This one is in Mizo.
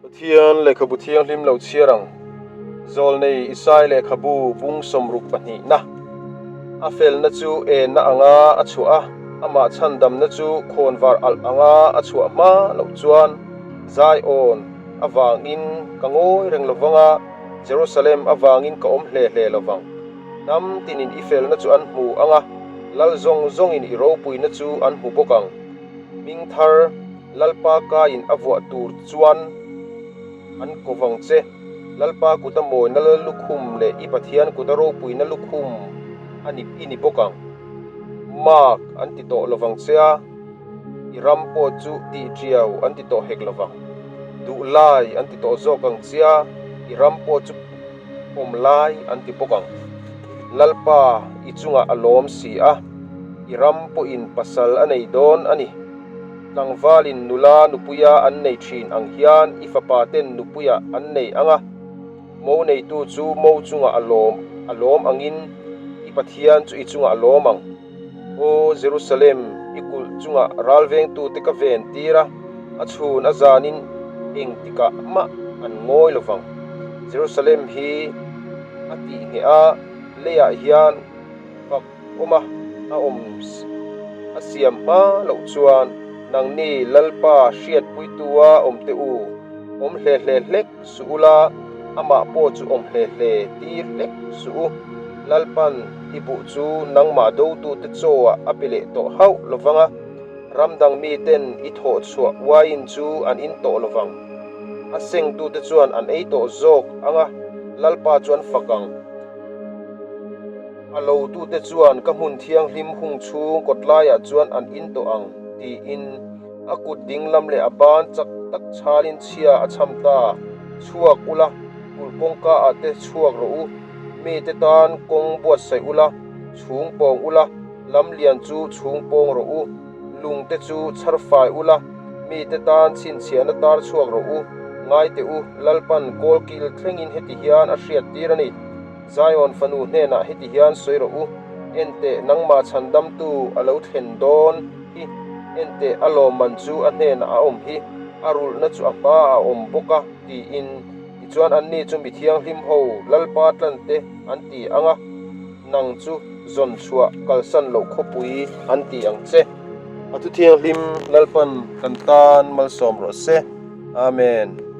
Pathian lehkhabu thianghlim lo chhiar ang. Zawlnei Isai lehkhabu bung 62 na. A felna chu enna anga a chhuah a, amah chhandamna chu khawnvar alh anga a chhuah hma loh chuan Zion avangin ka ngawi reng lo vang a, Jerusalem avangin ka awm hle hle lo vang. Hnam tinin i felna chu an hmu ang a, lal zawng zawngin i ropuina chu an hmu bawk ang. Hming thar Lalpa kaiin a vuah tur chuan an ko vang che. Lalpa kuta mawina lukhum leh i Pathian kuta ropuina lukhum a ni i ni bawk ang. Mark an ti tawh lo vang che a, i ram pawh chu tih tiau an ti tawh hek lo vang. Duh lai an ti tawh zawk ang che a, i ram pawh chu awm lai an ti bawk ang. Lalpa i chungah a lawm si a, i ram pawhin pasal a nei dawn a ni. Tlangvalin nula nupuia an nei thin ang hian i fapa ten nupuia an nei ang a, mo neitu chu mo chungah a lawm a lawm angin i Pathian chu i chungah a lawm ang. Aw Jerusalem, i kulh chungah ralvengtute ka ven tir a, a chhun a zanin eng tikah mah an ngawi lo vang. Jerusalem hi a tih ngheh a, leiah hian fak awm a, a awm a siam hma loh chuan nangni Lalpa hriatpuitua awm teh u, awm hle hle hlek suh ula, amah pawh chu awm hle hle tir hlek suh u. Lalpan i buh chu nangmah dotute chaw-ah a pe leh tawh hauh lo vang a, ram dang miten i thawh chhuah uaiin chu an in tawh lo vang. A sengtute chuan an ei tawh zawk ang a, Lalpa chu an fak ang. A lotute chuan ka hmun thianghlim hung chhung kawtlaiah chuan an in tawh ang, tiin a kut dinglam leh a ban chak tak chhalin chhia a chham ta. Chhuak ula, kulh kawngka ah te chhuak rawh u, mite tan kawng buatsaih ula, chhung pawng ula, lam lian chu chhung pawng rawh u, lung te chu chhar fai ula, mite tan chhinchhiahna tar chhuak rawh u, ngai teh u, Lalpan kawlkil thlengin heti hian a hriat tir a ni. Zion fanu hnenah heti hian sawi rawh u, Enteh, nangmah chhandamtu a lo thlen dawn hi, enteh, a lawmman chu a hnenah a awm hi, a rulhna chu a hmaah a awm bawk a, tiin. Tichuan anni chu mi thianghlim ho Lalpa tlante an ti ang a, nang chu zawn chhuah kalsan loh khawpui an ti ang che. A thu thianghlim Lalpan kan tan malsawm rawh se. Amen.